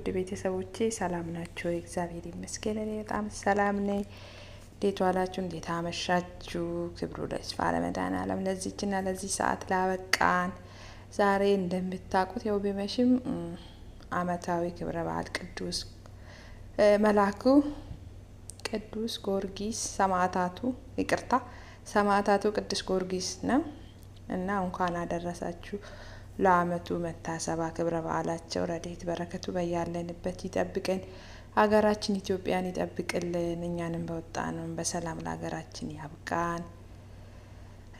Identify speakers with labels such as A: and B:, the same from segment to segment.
A: ውድ ቤተሰቦቼ? ሰላም ናቸው? እግዚአብሔር ይመስገን እኔ በጣም ሰላም ነኝ። እንዴት ዋላችሁ? እንዴት አመሻችሁ? ክብሩ ለይስፋ ለመድኃኔዓለም ለዚህችና ለዚህ ሰዓት ላበቃን። ዛሬ እንደምታውቁት ያው ቢመሽም ዓመታዊ ክብረ በዓል ቅዱስ መልአኩ ቅዱስ ጊዮርጊስ ሰማዕታቱ፣ ይቅርታ፣ ሰማዕታቱ ቅዱስ ጊዮርጊስ ነው እና እንኳን አደረሳችሁ ለዓመቱ መታሰባ ክብረ በዓላቸው። ረድኤት በረከቱ በያለንበት ይጠብቀን፣ ሀገራችን ኢትዮጵያን ይጠብቅልን፣ እኛንም በወጣነው በሰላም ለሀገራችን ያብቃን፣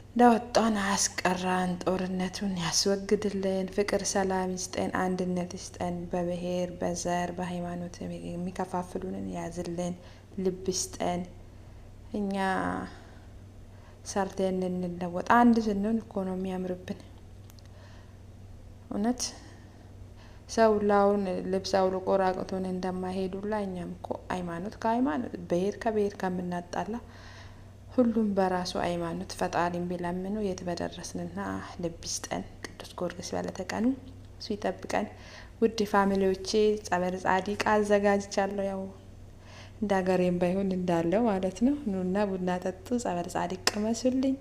A: እንደወጣን አያስቀራን፣ ጦርነቱን ያስወግድልን፣ ፍቅር ሰላም ይስጠን፣ አንድነት ይስጠን፣ በብሔር በዘር በሃይማኖት የሚከፋፍሉንን ያዝልን፣ ልብ ይስጠን። እኛ ሰርተን እንለወጥ። አንድ ስንሆን እኮ ነው የሚያምርብን። እውነት ሰው ላውን ልብስ አውልቆ ራቁቱን እንደማይሄዱላ እኛም እኮ ሃይማኖት ከሃይማኖት፣ ብሄር ከብሄር ከምናጣላ ሁሉም በራሱ ሃይማኖት ፈጣሪን ቢለምኑ የት በደረስንና ልብ ይስጠን። ቅዱስ ጊዮርጊስ በለተቀኑ እሱ ይጠብቀን። ውድ family ዎቼ፣ ጸበል ጻዲቅ አዘጋጅቻለሁ። ያው እንደ ሀገሬም ባይሆን እንዳለው ማለት ነው። ኑና ቡና ጠጡ፣ ጸበል ጻዲቅ ቅመሱልኝ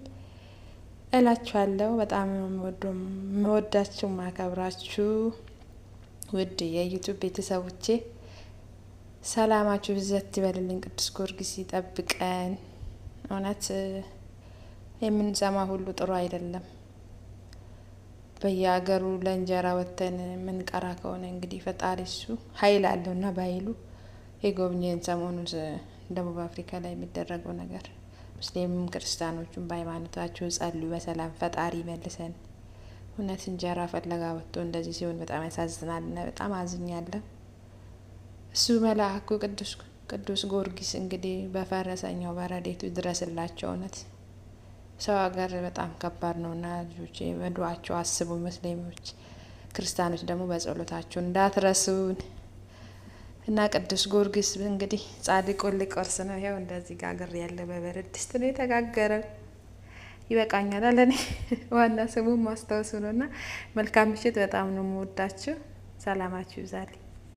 A: እላችኋለሁ። በጣም የምወዳችሁ ማከብራችሁ ውድ የ YouTube ቤተሰቦቼ፣ ሰላማችሁ ብዘት ይበልልኝ። ቅዱስ ጊዮርጊስ ይጠብቀን። እውነት የምንሰማ ሁሉ ጥሩ አይደለም። በየሀገሩ ለእንጀራ ወጥተን የምንቀራ ከሆነ እንግዲህ ፈጣሪ እሱ ኃይል አለውና በኃይሉ የጎብኘን። ሰሞኑን ደቡብ አፍሪካ ላይ የሚደረገው ነገር፣ ሙስሊምም ክርስቲያኖቹም በሃይማኖታቸው ጸልዩ፣ በሰላም ፈጣሪ መልሰን። እውነት እንጀራ ፍለጋ ወጥቶ እንደዚህ ሲሆን በጣም ያሳዝናል እና በጣም አዝኛለሁ። እሱ መልአኩ ቅዱስ ጊዮርጊስ እንግዲህ በፈረሰኛው በረዴቱ ይድረስላቸው። እውነት ሰው ሀገር በጣም ከባድ ነው እና ልጆቼ በዱዓቸው አስቡ። ሙስሊሞች ክርስቲያኖች ደግሞ በጸሎታቸው እንዳትረሱን እና ቅዱስ ጊዮርጊስ እንግዲህ ጻድቁን ሊቆርስ ነው። ይኸው እንደዚህ ጋግር ያለ በብረት ድስት ነው የተጋገረው። ይበቃኛል አለ፣ እኔ ዋና ስሙ ማስታወሱ ነው። እና መልካም ምሽት። በጣም ነው የምወዳችሁ። ሰላማችሁ ይብዛልኝ።